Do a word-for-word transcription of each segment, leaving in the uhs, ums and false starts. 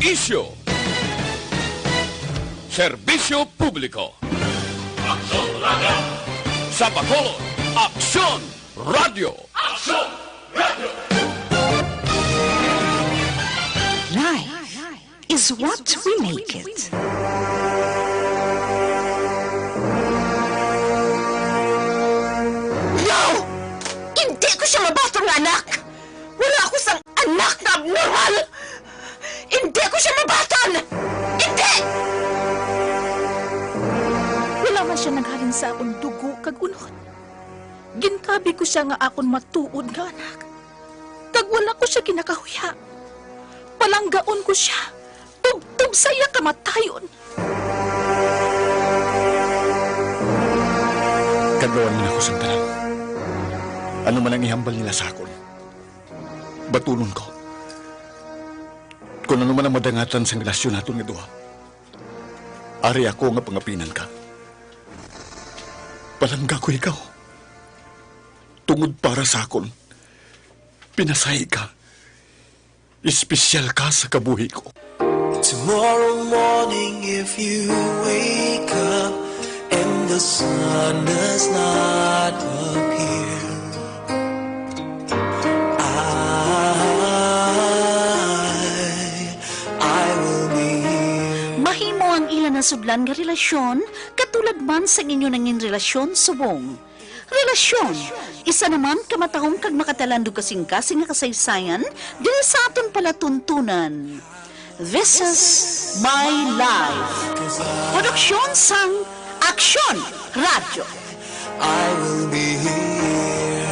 Isyu. Serbisyo publiko. Aksyon Radyo. Sa Bacolod, Aksyon Radyo. Aksyon Radyo. Life is what we make it. No! Hindi ko siya mabaton nga anak! Wala ako sang anak nga abnormal! Hindi ko siya mabaton! Hindi! Wala man siya naghalin sa akon dugo kag unod. Gintabi ko sia nga akon matuod nga anak, kag wala ko sia ginakahuya. Palanggaon ko sia tubtob sa iya kamatayon. Kadluan man ako sang tanan. Ano man ang ihambal nila sa akon, batunon ko. Kon ano man ang madangatan sang relasyon naton nga duha, ari ako nga pangapinan ka. Palangga ko ikaw. Tungod para sa akon, pinasahi ka. Espesyal ka sa kabuhi ko. Tomorrow morning, if you wake up and the sun does not appear, I, I will be here. Mahimo ang ila nasudlan nga relasyon, katulad man sang inyo nangin relasyon subong. Relasyon, isa naman ka matahom kag makatalandog kasing-kasing nga kasaysayan diri sa aton palatuntunan. This is My Life. Produksyon sang Aksyon Radyo. I will be here.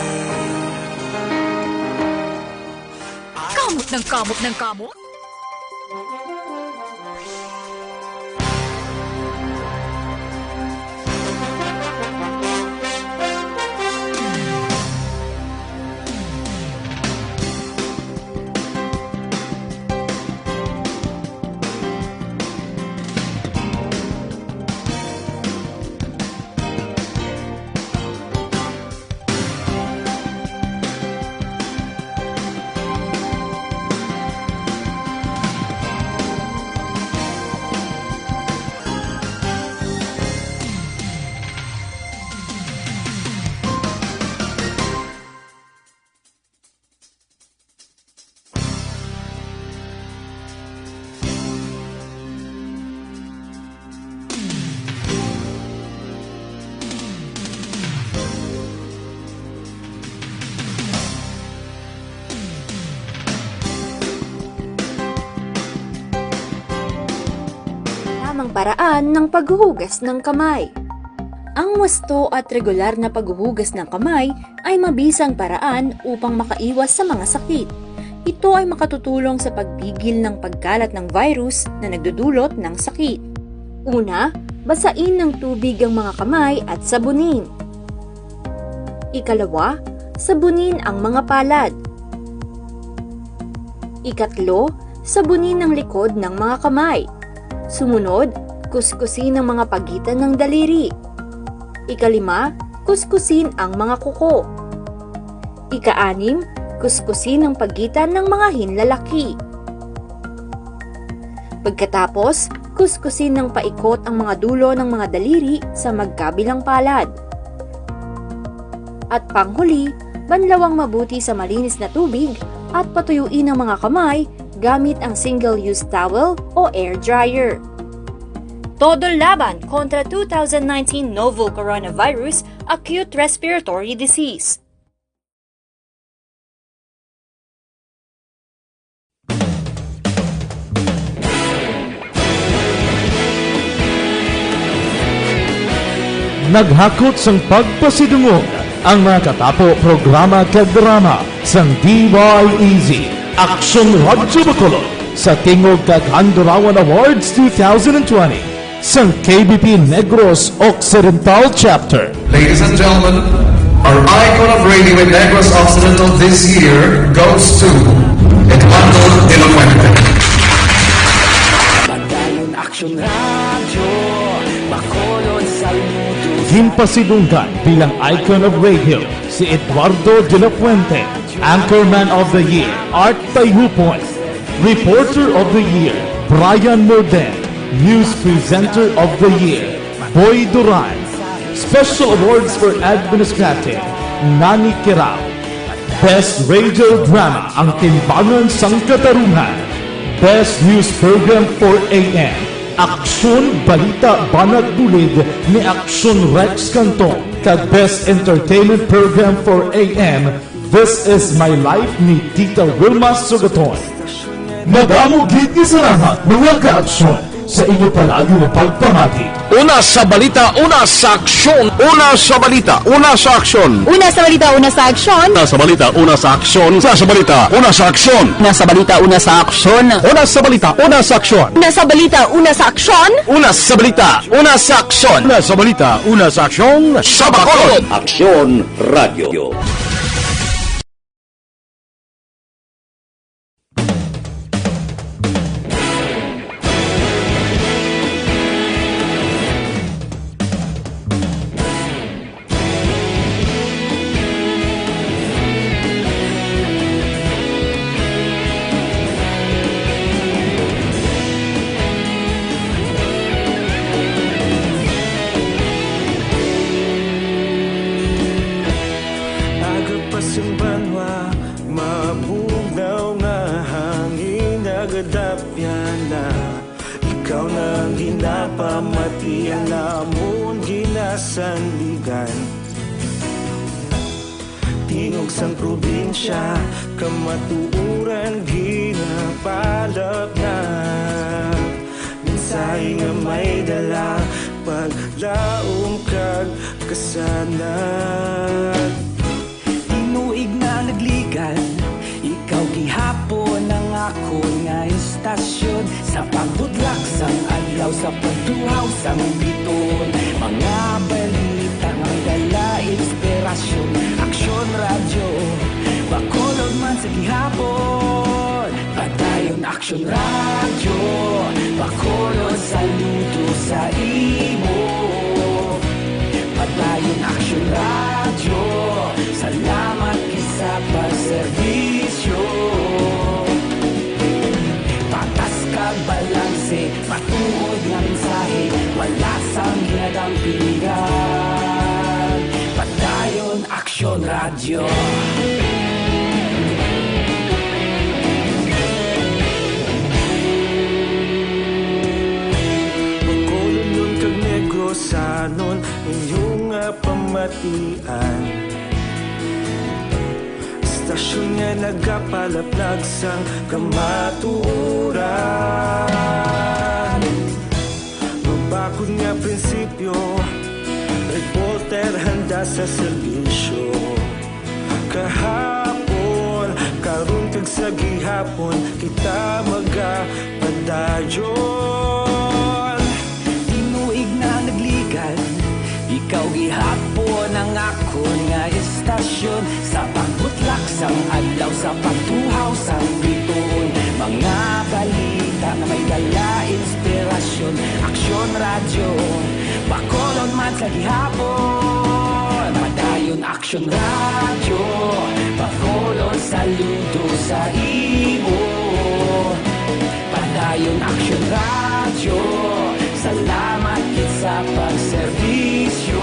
Kamot ng kamot ng kamot. Tamang paraan ng paghuhugas ng kamay. Ang wasto at regular na paghuhugas ng kamay ay mabisang paraan upang makaiwas sa mga sakit. Ito ay makatutulong sa pagpigil ng pagkalat ng virus na nagdudulot ng sakit. Una, basain ng tubig ang mga kamay at sabunin. Ikalawa, sabunin ang mga palad. Ikatlo, sabunin ang likod ng mga kamay. Sumunod, kuskusin ang mga pagitan ng daliri. Ikalima, kuskusin ang mga kuko. Ikaanim, kuskusin ang pagitan ng mga hinlalaki. Pagkatapos, kuskusin ng paikot ang mga dulo ng mga daliri sa magkabilang palad. At panghuli, banlawang mabuti sa malinis na tubig at patuyuin ang mga kamay gamit ang single-use towel o air dryer. Todo laban kontra two thousand nineteen novel coronavirus acute respiratory disease. Naghakot sang pagpasidungog ang mga katapo, programa kag drama sang D Y E Z, Aksyon Radyo Bacolod, sa tingog kag Handurawan Awards two thousand twenty sang K B P Negros Occidental Chapter. Ladies and gentlemen, our icon of radio in Negros Occidental this year goes to Eduardo de la Fuente. Padayon Aksyon Radyo, Bacolod, Salmuto. Ginpasidunggan bilang Icon of Radio si Eduardo de la Fuente, Anchorman of the Year, Art Tayhupon, Reporter of the Year, Brian Morden, News Presenter of the Year, Boy Duran. Special Awards for Administrative, Nani Kirao. Best Radio Drama, Ang Timbangan sang Katarungan. Best News Program four A M, Aksyon, Balita, Banat, Bulid ni Aksyon Rex Canton. Kag Best Entertainment Program four A M, This Is My Life ni Tita Wilma Sugaton. Madamo gid nga salamat, mga kaaksyon, sa inyo palagi nga pagpamati. Una sa balita, una sa aksyon. Una sa balita, una sa aksyon. Una sa balita, una sa aksyon. Una sa balita, una sa aksyon. Una sa balita, una sa aksyon. Una sa balita, una sa aksyon. Una sa balita, una sa aksyon. Una sa balita, una sa aksyon. Una sa balita, una sa aksyon. Una sa balita, una sa aksyon. Sa Bacolod. Aksyon Radio. Aga pa sing banwa, mabugnaw nga hangin nagadapyan na. Ikaw na ang ginapamatian namon ginasandigan. Tingog sang probinsya, kamatuoran ginapalapnap. Mensahe nga may dala, paglaom kag kasanag. Tinuig na nagligad, ikaw gihapon ang akon nga istasyon. Sa pagbudlak sang adlaw, sa pagtuhaw sang bituon, mga balita nga may dala inspirasyon. Aksyon Radyo Bacolod man sa gihapon. Padayon Aksyon Radyo Bacolod, saludo sa imo. Padayon Aksyon Radyo, salamat gid sa pagserbisyo. Patas kag balanse, matuod nga mensahe, wala sang ginadampigan. Padayon Aksyon Radyo. Bacolodnon kag Negrosanon, inyo nga pamatian. Istasyon nga nagapalaplag sang kamatuoran. Mabakod nga prinsipyo, reporter handa sa serbisyo. Kahapon, karon kag sa gihapon, kita magapadayon. Tinuig na nagligad, ikaw gihapon ang akon nga istasyon. Sa pagbutlak sang adlaw, sa pagtuhaw sang bituon, mga balita nga may dala inspirasyon. Aksyon Radyo Bacolod man sa gihapon. Padayon Aksyon Radyo Bacolod, saludo sa imo. Padayon Aksyon Radyo, salamat gid sa pagserbisyo.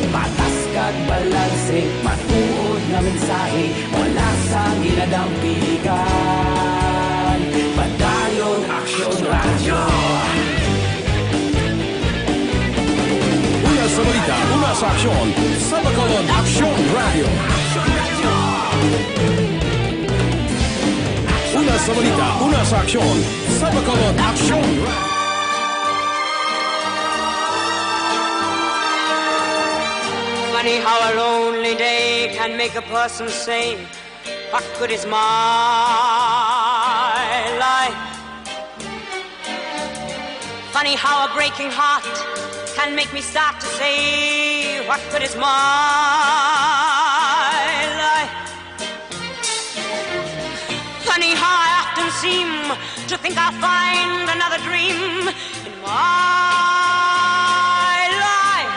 Patas kag balanse, matuod nga mensahe, wala sang ginadampigan. Padayon Aksyon Radyo. Una sa balita, una sa aksyon, sa Bacolod Aksyon Radyo. Una sa balita, una sa aksyon, sa Bacolod Aksyon Radyo. Funny how a lonely day can make a person say, "What good is my life?" Funny how a breaking heart can make me start to say, "What good is my life?" Funny how I often seem to think I'll find another dream in my life.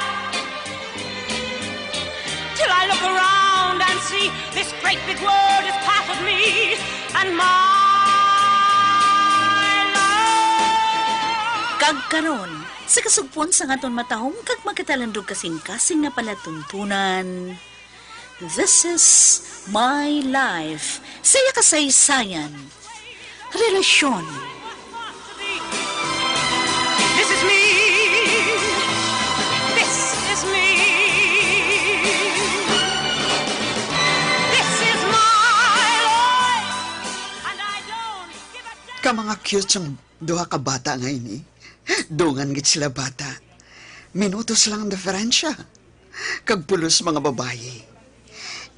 Till I look around and see this great big world is part of me and my Karon, sa kasugpon sang aton matahom kag magkatalandog kasing-kasing nga palatuntunan, This is My Life, sa iya kasaysayan, relasyon. This is me. This is me. This is my life. And I don't give a damn. Ka mga cute sang duha ka bata nga ini. Dungan gid sila bata. Minutos lang ang diferensya. Kag pulos mga babayi.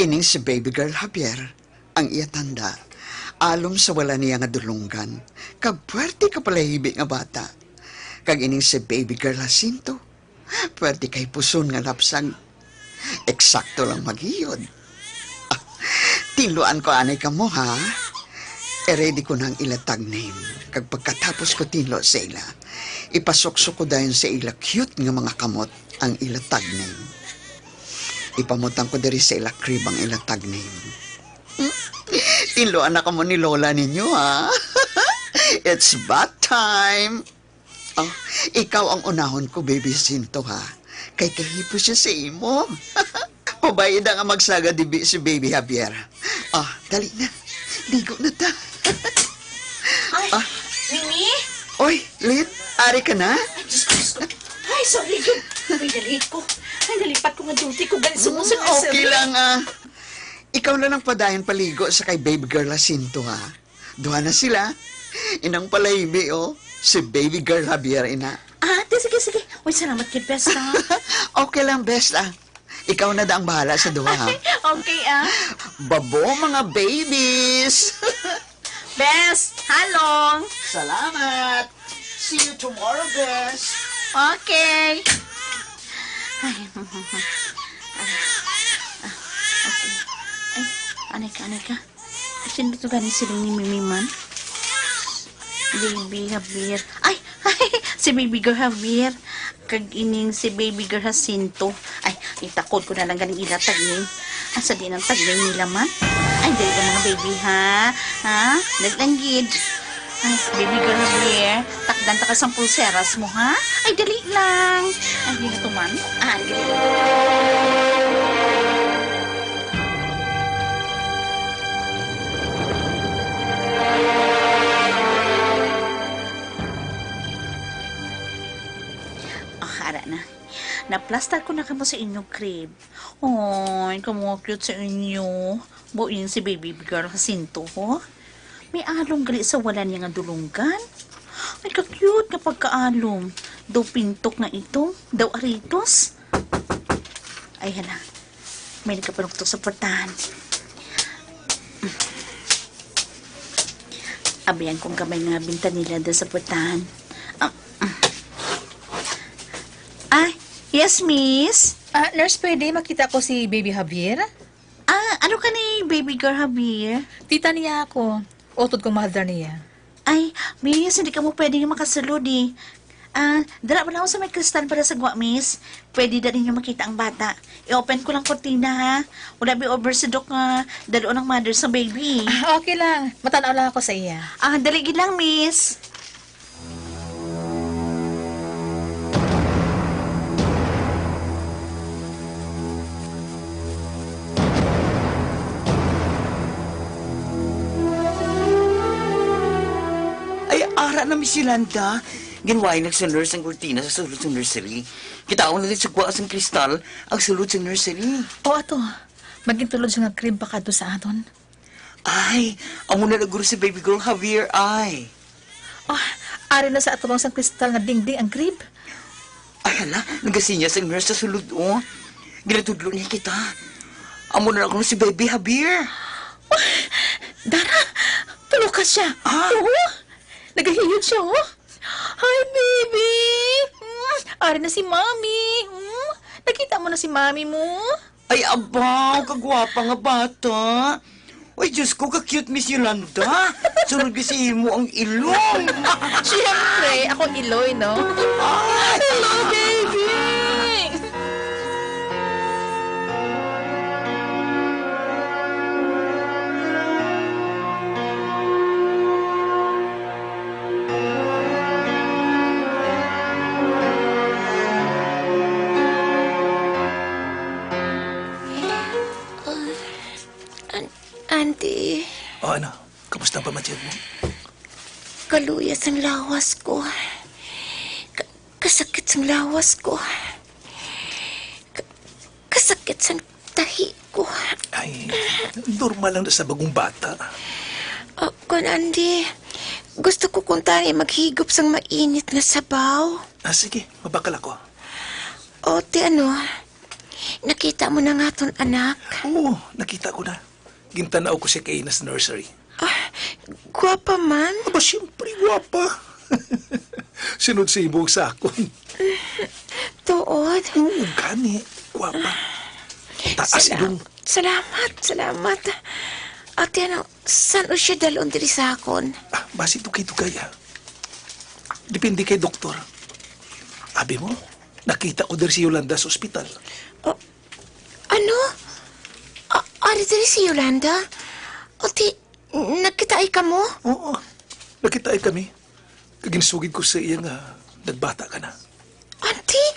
Ining si Baby Girl Javier, ang iya tanda, alom sa wala niya nga dulonggan, kag puwerte ka palahibi nga bata. Kag ining si Baby Girl Jacinto, puwerte kay puson nga lapsang. Eksakto lang magiyod. Ah, tinluan ko anay kamo, ha? I-ready ko na ang ila tag name. Kag pagkatapos ko tinlo sa ila, ipasuksok ko dayon sa ila cute nga mga kamot ang ila tag name. Ipamutang ko diri sa ila crib ang ila tag name. Tinluan na kamo ni Lola ninyo, ha? It's bath time! Oh, ikaw ang unahon ko, Baby Jacinto, ha? Kay kahipo siya sa imo. Pabayda nga magsagad dibi si Baby Javier. Ah, dali na. Ligo na ta. Ay, ah. Mimi? Oy, Lynn, ari ka na? Ay, Diyos ko, Diyos ko. Ay, sorry, yun. Ay, na-late ko. Ay, nalipat ko nga duty ko. Galit sa Mm, okay lang, ah. Ikaw na lang padayon paligo sa kay Baby Girl Jacinto, ha? Duha na sila. Inang palahibi, oh. Si Baby Girl Javier, ina. Ah, di, sige, sige. Uy, salamat kay Best, ha? Okay lang, Best, ah. Ikaw na da ang bahala sa duha, ha? Okay, ah. Babo, mga babies! Best, halong! Salamat! See you tomorrow, Best! Okay. Ay, ah, ah, okay. Ay, anay ka, anay ka. Sino to gani siling ni Mimi man? Baby Javier. Ay, ay, si Baby Girl Javier. Kag ining si Baby Girl Jacinto. Ay, itakod ko na lang ganing ila tag name. Asa din ang tag name nila man? Ay, dali lang, mga baby, ha? Ha? Dali lang gid. Ay, Baby Girl Javier, takdan ta ka sang pulseras mo, ha? Ay, dali lang. Ay, di na to man. Ah, dali. Ah, ara na. Naplastar ko na kamo sa inyong crib. Ay, kamo nga cute sa inyo. Buin si Baby Girl Jacinto, ho? May alom gali sa wala niya nga dulunggan. Ay, ka-cute nga pagkaalom. Daw pintok nga itom, daw aritos. Ay, hala. May nagkapanuktok sa portahan. Abayan kong gamay nga bintanila da sa portahan. Ah, ah. Ah, yes, miss. Ah, nurse, pwede makita ko si Baby Javier? Ah, ano ka ni Baby Girl Javier? Tita niya ako. Utod kong mother niya. Ay, miss, hindi kamo pwede nga makasulod, eh. Ah, dala mo lang sa may kristal para sa gwa, miss. Pwede da ninyo makita ang bata. I-open ko lang kurtina, ha? Wala bi over si Doc nga dalo ng mother sa baby. Ah, okay lang. Matanaw lang ako sa iya. Ah, dali gid lang, miss. Ay, ara na, Miss Yolanda. Ginway nag sa nurse ang kurtina sa sulod sa nursery. Kita ko na din sa kuha sang kristal ang sulod sa nursery. O, ato. Magintulod siya nga crib pa kadto sa aton. Ay, amo na lang guro si Baby Girl Javier, ay. Oh, ari na sa atubang sang kristal nga dingding ang crib. Ay, hala, nagasinyas ang nurse sa sulod, oh. Ginatudlo niya kita. Amo na lang guro si Baby Javier. Oh, Dara, tulo ka siya. Ah? Oo, nagahiyod siya, oh. Hi, baby. Mm, ari na si Mommy. Mm, nakita mo na si Mommy mo? Ay, abaw, kagwapa nga bata. Uy, Diyos ko, ka-cute, Miss Yolanda. Sunod ka sa imo ang ilong. Siyempre, ako iloy, no? Ay! Hello, baby! Kaluya sang lawas ko. Ka-, kasakit sang lawas ko. Ka-, kasakit sang tahi ko. Ay, normal lang na sa bagong bata. Ah, kon, Andy, gusto ko kuntani maghigop sang mainit nga sabaw. Ah, sige, mabakal ako. O, ti ano, nakita mo na nga aton anak? Oo, nakita ko na. Gintan-aw ko siya kay nas nursery. Ah, gwapa man? Aba, siyempre, gwapa. Sunod sa imo sa akon. Tuod? Oo, gani. Gwapa. Taas Sala-, ilong. Salamat, salamat. Ate, ano, san-o siya dalon diri sa akon? Ah, basi dugay-dugay, ha? Depende kay doktor. Abi mo, nakita ko diri si Yolanda sa ospital. Oh, ano? A-, ari diri si Yolanda? O ti, nagkitaay kamo? Oo, nagkitaay kami. Kag ginsugid ko sa iya nga nagbata ka na. Auntie?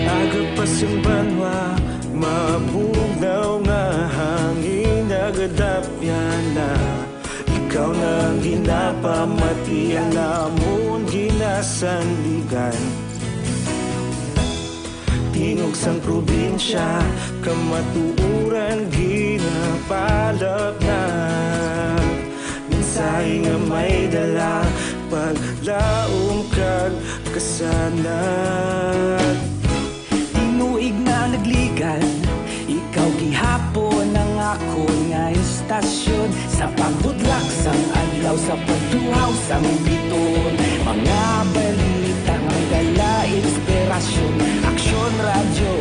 Aga pa sing banwa, mabugnaw nga hangin nagadapyan na. Ikaw na ang ginapamatian namon ginasandigan. Tingog sang probinsya, kamatuoran ginapalapnag. Mensahe nga may dala, paglaom kag kasanag. Tinuig na nagligan, ikaw gihapon ang akon nga istasyon. Sa pagbutlak sang adlaw, sa pagtuhaw sang biton, mga balita nga may dala inspirasyon. Aksyon Radyo,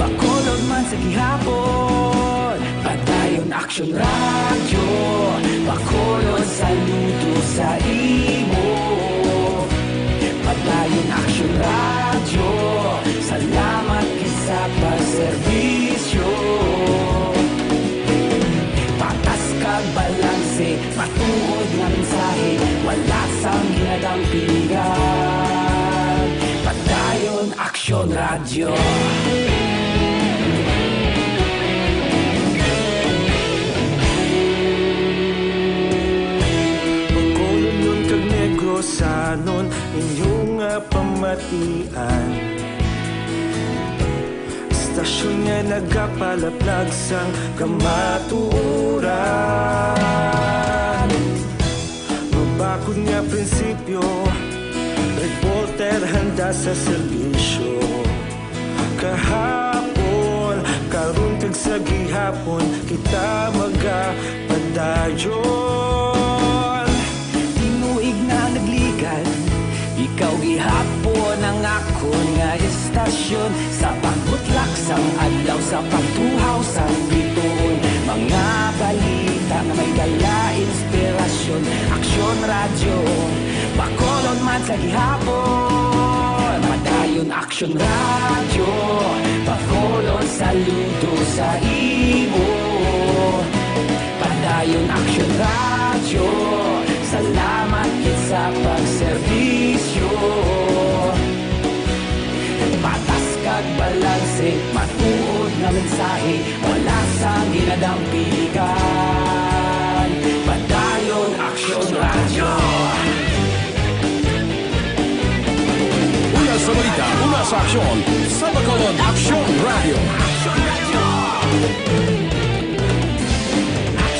Bacolod man sa gihapon. Padayon Aksyon Radyo, Bacolod, saludo sa imo. Padayon Aksyon Radyo, salamat gid sa pagserbisyo. Patas kag balanse, matuod nga mensahe, wala sang ginadampingan. Padayon Aksyon Radyo. Bacolodnon kag Negrosanon, inyo nga pamatian. Istasyon nga nagapalaplag sang kamatuoran. Mabakod nga prinsipyo, reporter handa sa serbisyo. Kahapon, karon kag sa gihapon, kita magapadayon. Tinuig na nagligan, ikaw gihapon ang akon nga istasyon. Sa pagbutlak sang adlaw, sa pagtuhaw sang bituon, mga balita nga may dala inspirasyon. Aksyon Radyo, Bacolod man sa gihapon. Padayon Aksyon Radyo, Bacolod, saludo sa imo. Padayon Aksyon Radyo, salamat gid sa pagserbisyo. Patas kag balanse, matuod nga mensahe, wala sang ginadampingan. Padayon Aksyon Radyo. Una sa balita, una sa aksyon, sa Bacolod Aksyon Radyo.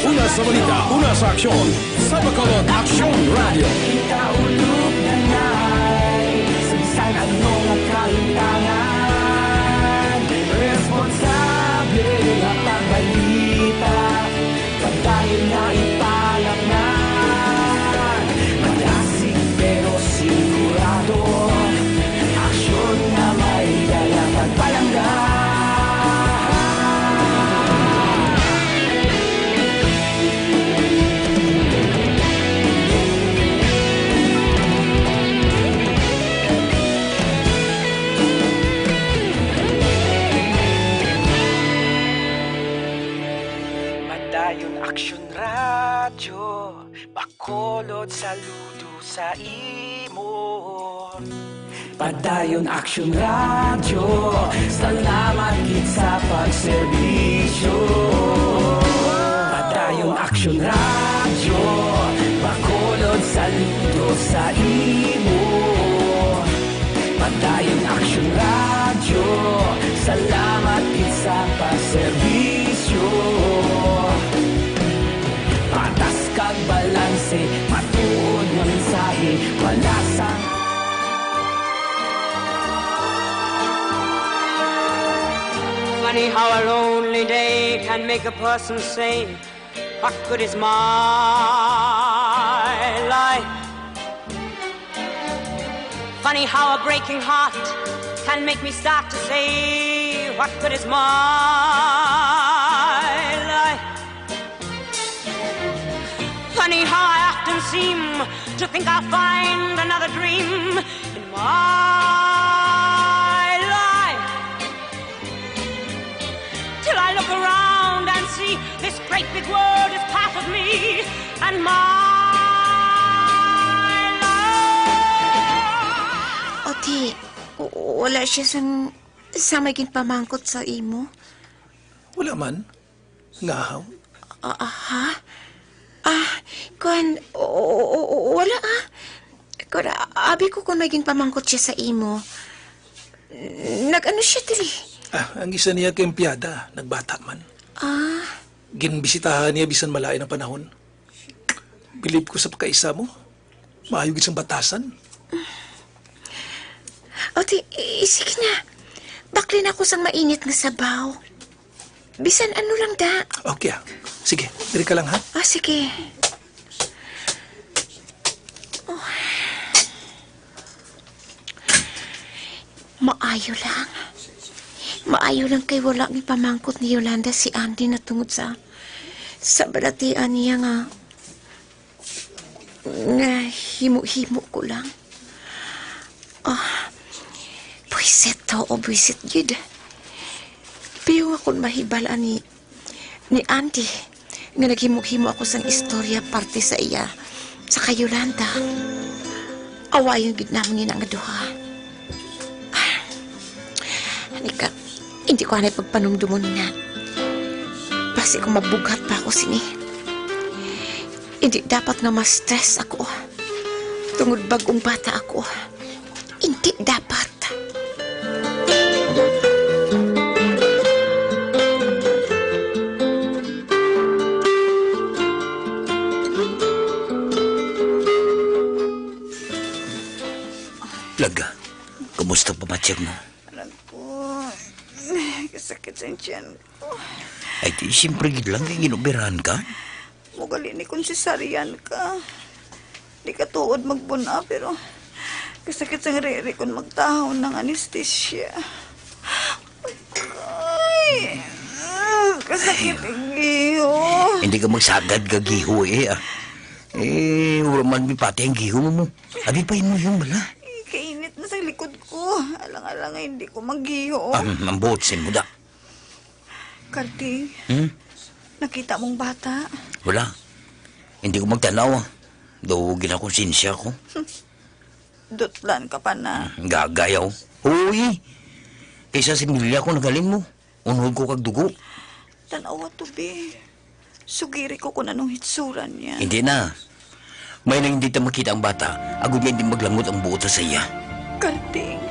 Una sa balita, una sa aksyon, sa Bacolod Aksyon Radyo. Kita ulog na nay, sa bisan ano nga kahintangan, responsable nga pagbalita. Padayon na ipalapngan, madasig pero sigurado, aksyon nga may dala Saludo sa imo. Padayon Action Radio, salamat gid sa pagserbisyo. Padayon Action Radio, Bacolod, saludo sa imo. Padayon Action Radio, salamat gid sa pagserbisyo. Patas kag balanse, matuod nga mensahe, wala sa Funny how a lonely day can make a person say, "What good is my life?" Funny how a breaking heart can make me start to say, "What good is my life?" Funny how I often seem to think I'll find another dream in my life. Till I look around and see this great big world is part of me and my life. Oti, w- wala siya sang, sang may ginpamangkot sa imo? Wala man. Nga haw? Ah, ah, ha? Ah, kuwan, o, o, o, o, wala, ah. Kuwan, abi ko kung may ginpamangkot siya sa imo. Nag-ano siya diri? Ah, ang isa niya ka empleyada, nagbata man. Ah. Ginbisitahan niya bisan malain ang panahon. Bilib ko sa pagkaisa mo. Maayo gid sang batasan. O, ti, eh, sige na. Bakli na ako sang mainit nga sabaw. Bisan ano lang, da. Okay, ah. Sige, diri ka lang, ha? Ah, sige. Oh. Maayo lang. Maayo lang kay wala ginpamangkot ni Yolanda si Andy na tungod sa, sa balatian niya nga, nga himo-himo ko lang. Ah, buwisit to, o buwisit gid. Piyo nga kon mahibal-an ni, ni Andy nga naghimo-himo ako sang istorya parte sa iya, sa kay Yolanda. Awayon gid namon ni nga duha. Ah, Anika, hindi ko anay pagpanumdumon na. Basi kung mabughat pa ako sini. Hindi dapat nga ma-stress ako. Tungod bag-ong bata ako. Hindi dapat. Laga, kumusta pa, Matyag, mo? Alam ko, kasakit ang tiyan ko. Ay, di, siyempre gid lang kay ginoperahan ka. Mo gali ni kung cesarean ka. Di ka tuod magbuna, pero kasakit sang riri kung magtahaw ng anesthesia. Ay, kasakit ang giho. Hindi ka magsagad ka giho eh, ah. Eh, wala man mipati ang giho mo. Abi pa yun mo yung bala. Ay, kainit na sa likod ko. Alang-alang nga hindi ko maggiho. Ah, ang buot sin mo da. Karding, Hmm? Nakita mong bata? Wala. Hindi ko magtanaw, ah. Daw ginakonsensya ko. Dutlan ka pa na. Gagayaw. Uy! Kaysa similya ko naghalin mo. Unhod ko kag dugo. Tanawa to, be. Sugiri ko kung anong hitsura niya. Hindi na. May nang hindi ta makita ang bata, agud nga hindi maglangot ang buot sa iya. Karding.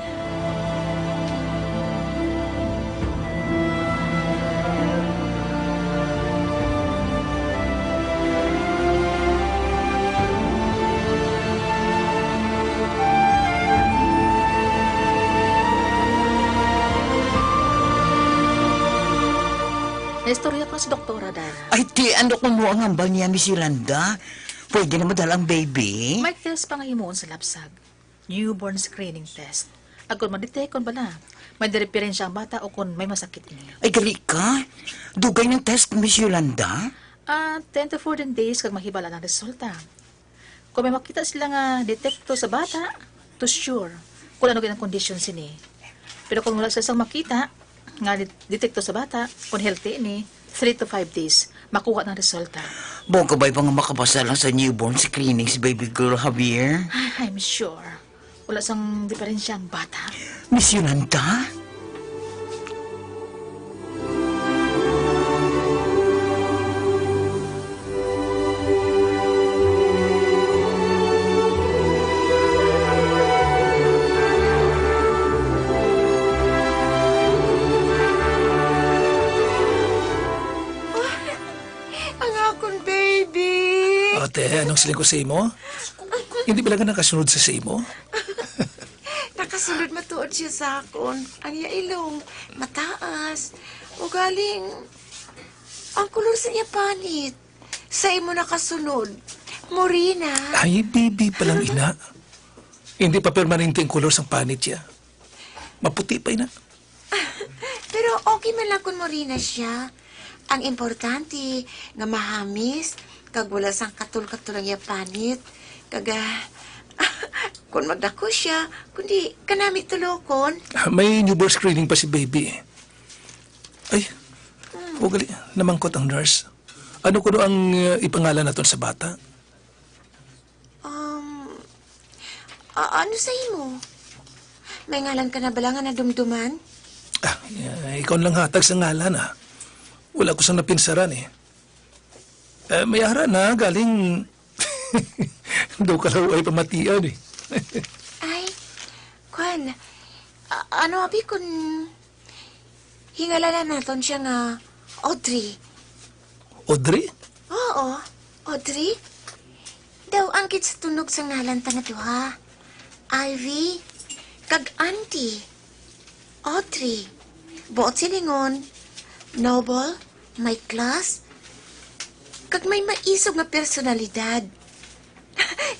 Naistorya ko na sa doktora, Day. Ay, ti, ano kuno ang hambal niya, Miss Yolanda? Pwede na madala ang baby? May test pa nga himuon sa labsag. Newborn screening test. Agud ma-detect kon bala may direperensya ang bata o kon may masakit ini. Ay, gali ka. Dugay ng test, Miss Yolanda? Ah, ten to fourteen days kag mahibal-an ang resulta. Kung may makita sila nga detekto sa bata, to sure kung ano gid ang kondisyon sini. Pero kung wala sila sang makita nga det-, detekto sa bata, kung healthy ini, three to five days, makuha ang resulta. Bongga ba pa nga makapasa lang sa newborn screening si baby girl, Javier? Ay, I'm sure. Wala sang diferensya ang bata. Miss Yolanda? Ang akon baby. Ate, anong siling ko sa imo? Hindi ba lang nakasunod sa, sa imo? Nakasunod matuod siya sa akon. Ang iya ilong, mataas. Ugaling, ang kulor sa iya panit, sa imo nakasunod. Morena. Ay, baby pa lang, ina. Hindi pa permanente ang kulor sang panit niya. Maputi pa, ina. Pero okay man lang kung morena siya. Ang importante, nga mahamis, kag wala sang katul-katul ang iya panit. Kag, ah, kung magdako siya, kundi kanami tulokon. Ah, may newborn screening pa si baby. Ay, Hmm. ugali, namangkot ang nurse. Ano kuno ang, uh, ipangalan naton sa bata? Um, a-, ano sa imo? May ngalan ka na bala nga nadumduman? Ah, eh, ikaw lang hatag sa ngalan, ah. Wala ko sang napinsaran, eh. Eh, may ara na, galing daw kalaw ay pamatian, eh. Ay, kwan, a-, ano, abi, kun Hingalanan naton siya nga Audrey. Audrey? Oo, Audrey. Daw ang kit sa tunog sang ngalan ta nga duha. Ivy, kag Auntie. Audrey. Buot silingon, noble, may class, kag may maisog nga personalidad.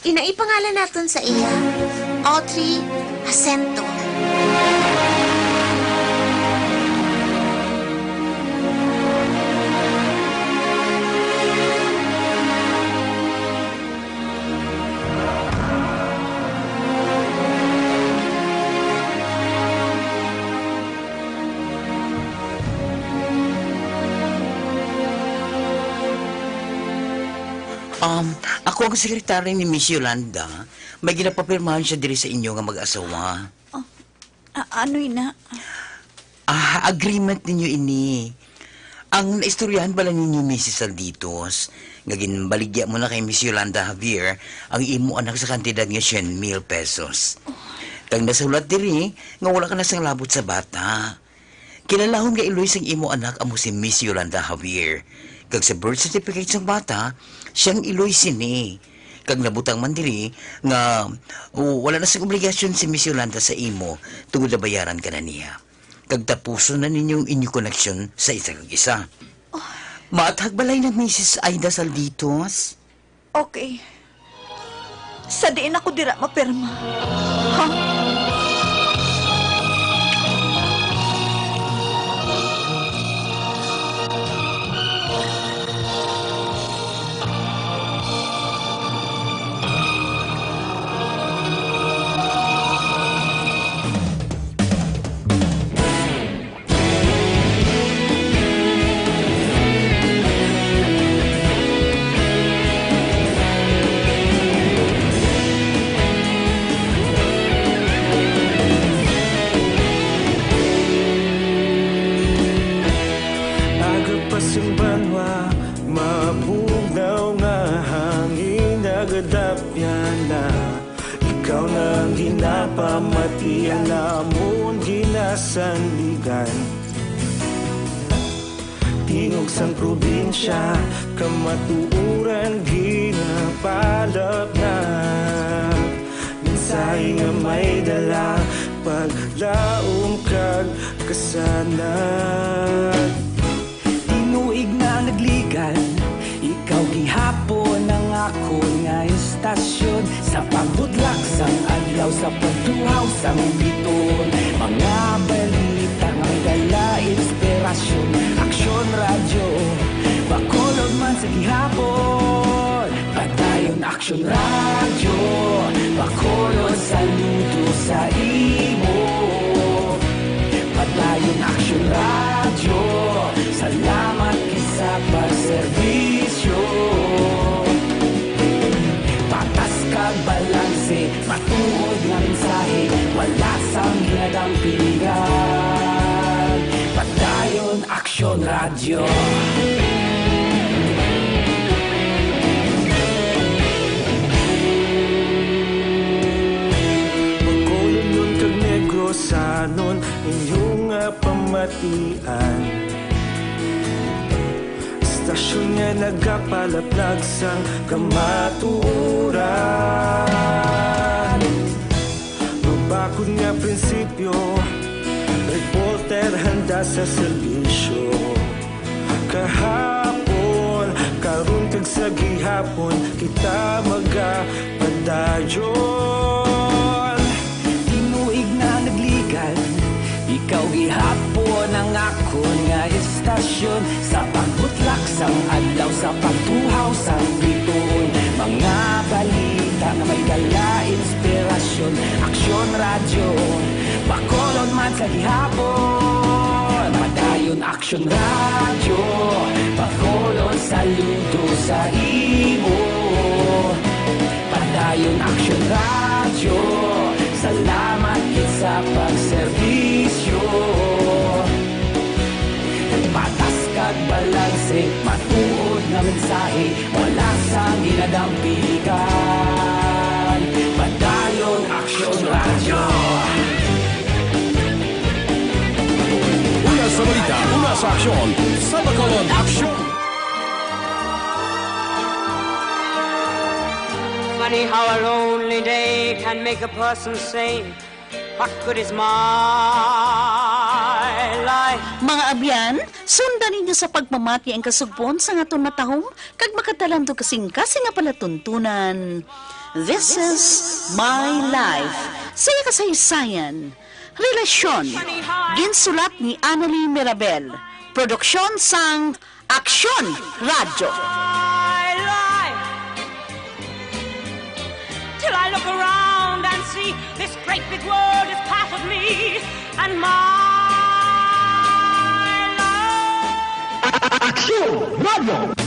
Ina, ipangalan naton sa iya, Audrey Jacinto. Um, ako ang sekretary ni Miss Yolanda. May ginapapirmahan siya diri sa inyo nga mag-asawa. Oh, a-, ano ina? Ah, agreement ninyo ini. Ang naistoryahan bala ninyo, Missus Salditos, nga ginbaligya mo na kay Miss Yolanda Javier ang imo anak sa kantidad nga cien mil pesos. Kag nasulat diri nga wala ka na sang labot sa bata. Kilalahon nga iloy sang imo anak amo si Miss Yolanda Javier. Kag sa birth certificate sang bata, siya ang iloy sini. Kag nabutang man diri nga, o, wala na sing obligasyon si Miss Yolanda sa imo tungod nabayaran ka na niya. Kag tapuson na ninyo ang inyo koneksyon sa isa kag isa. Oh. Maathag balay na, Missus Aida Salditos. Okay. Sa diin ako dira mapirma? Ha? Aga pa sing banwa, mabugnaw nga hangin nagadapyan na. Ikaw na ang ginapamati, ang amon ginasandigan. Tingog sang probinsya, kamatuoran ginapalapnap. Mensahe nga may dala, paglaom kag kasanag. Tinuig na nagligan, ikaw gihapon ang akon nga istasyon. Sa pagbudlak sang adlaw, sa pagtuhaw sang biton, mga balita nga may dala inspirasyon. Aksyon Radyo, Bacolod man sa gihapon. Padayon Aksyon Radyo, Bacolod, saludo sa imo. Padayon Aksyon Radyo, salamat gid sa pagserbi. Radyo. Bacolodnon kag Negrosanon, inyo nga pamatian. Istasyon nga nagapalaplag sang kamatuoran. Mabakod nga prinsipyo, reporter handa sa serbisyo. Kahapon, karon kag sa gihapon, kita magapadayon. Tinuig na nagligad, ikaw gihapon ang akon nga istasyon. Sa pagbutlak sang adlaw, sa pagtuhaw sang bituon, mga balita nga may dala inspirasyon. Aksyon Radyo, Bacolod man sa gihapon. Padayon Aksyon Radyo, Bacolod saludo sa imo. Padayon Aksyon Radyo, salamat gid sa pagserbisyo. Patas kag balanse, matuod nga mensahe, wala sang ginadampigan. Padayon Aksyon Radyo. Una sa balita, una sa aksyon, sa Bacolod Aksyon. Funny how a lonely day can make a person say, "What good is my life?" Mga abyan, sundan ninyo sa pagpamati ang kasugpon sang aton matahom kag makatalandong kasing-kasing nga palatuntunan. This is My Life. Sa iya kasaysayan, relasyon. Ginsulat ni Annalie Mirabel. Produksyon sang Aksyon Radyo. My life, till I look around and see this great big world is part of me and my life. Aksyon Radyo.